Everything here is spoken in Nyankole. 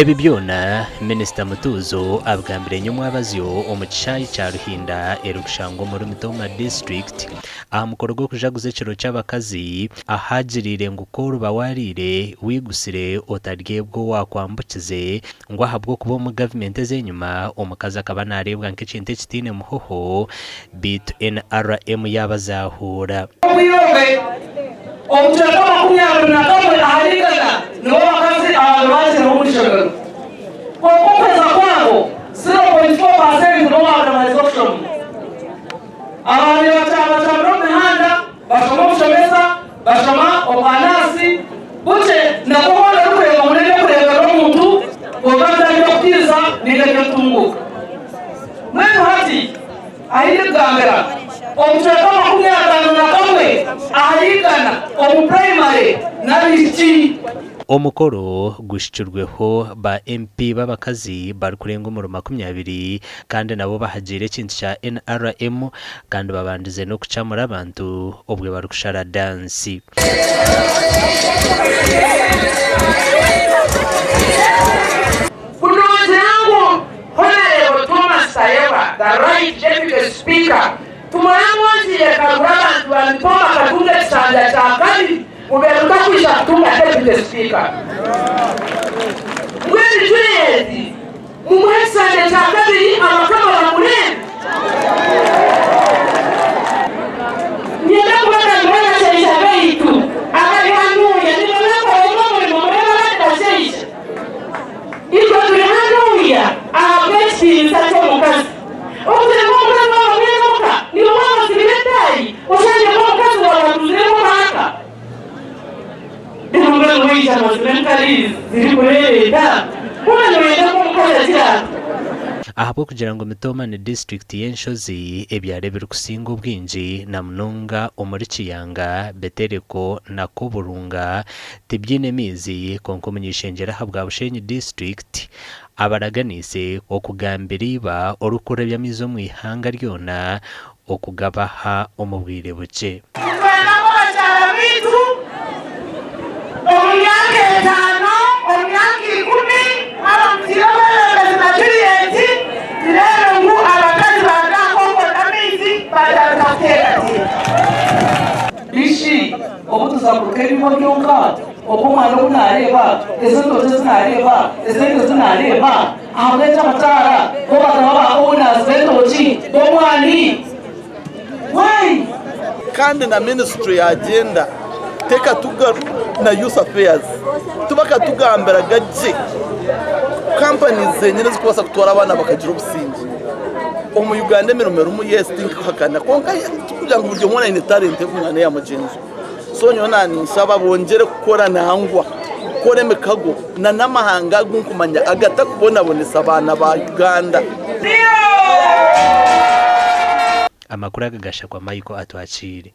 Ebi byona Minisita Mutuuzo abigambire nyomwabazyo omu kishaayi kya Ruhinda erikushangwa omuri Mitooma disiturikiti aha mukoro gw'okujaguza ekiro ky'abakazi ahu agiriire ngu ku oriba wariire wigutsire otaryebwa owaakwambukize ngu ahabw'okuba omu gavumenti ez'enyima omukazi akaba naareebwa nk'ekintu ekitaine muhoho beitu NRM yaabazahuura. Obwire obwe, obucweka 21 ahari igana nibo bakazi abaabaire baagiireho omu ishomero. Kwonka okuheza kwabo, 0.4 paasenti nibo baabaire baheza okushoma. Abaabaire bakyabacamura omu mihanda bashoma obushomesa, bashoma obwanaasi bukye nabwo hoona orikureeba ngu n'eby'okureeberera omuntu kwonka bitari by'okutiinisa nainga eby'okutunguuka. Mbwenu hati ahi ndikugambira, obucweka 51 ahari igana omu purayimare n'abaishiki. Omukoro guhikirweho ba MP b'abakazi barikurenga omuri 20 kandi nabo bahagiire ekintu kya NRM kandi babandize n'okukyamura abantu obwe barikushara dansi. Ku noogira ngu Honarebo Thomas Tayebwa, the Right Deputy Speaker, tumuraamwongiire karugura abantu ba Mitooma akatunga ekisanja kya kabiri, Obeire otakwija kutunga Deputy Speaker. Mbwenu Juliet mumuhe ekisanja kyakabiri abakama bamureebe. Niinyenda kubagambira abashaija baitu abari hanuuya nibabakoramu omurimo mureebe abandi bashaija. Itwe turi hanuuya ahabw'ekitiinisa ky'omukazi. Okugira ngu omukazi waaba mwine omuka niiwe waaba ozibire etaayi oshangye ngu omukazi waawe atuziremu omuhaka. Reero mbwenu waija mazima enkari zirikureereeta hoona nooyenda ngu omukazi agire ata? Ahabw'okugira ngu Mitooma ni disiturikiti y'enshozi, ebyaro ebirikusinga obwingi na munonga omuri Kiyanga, Betereko na Koburunga tibyine maizi kwonka omuny'eishengyero ahabwa Bushenyi disiturikiti Abaraganiise okugambira iba orikukurira eby'amaizi omu ihanga ryona okugabaha omu bwire bukye. Nitwenda ngu abakyara baitu omu myaka etaano, omu myaka ikumi, mwaba mutaire obwebembezi na Juliet, tureebe ngu abakazi baaruga aha kwongonda amaizi baatandika kuteekateeka. Bishi obu tuza kuruka ebibo byonka, Ogwo omwana ou naareeba, ezo ntookye ezi naareeba, ezo ente ezi naareeba, ahabw'enki abakyara bo bataba ba owners b'entookye, b'omwani? Why? Kandi na ministry ya gender na youth affairs tibakatugambiraga gye companies zenyine ezikubaasa kutwara abaana bakagira obusingye. Omu Uganda emirimo erimu yes tinkuhakana kwonka tikugira ngu buri omwe aine talent erikwingana n'eya mugyenzi we. So nyowe naninshaba bongyere kukora nangwa kukora emikago na n'amahanga agu nkumanya agatakubonabonesa abaana ba Uganda. Amakuru aga gashakwa Michael Atwakiire.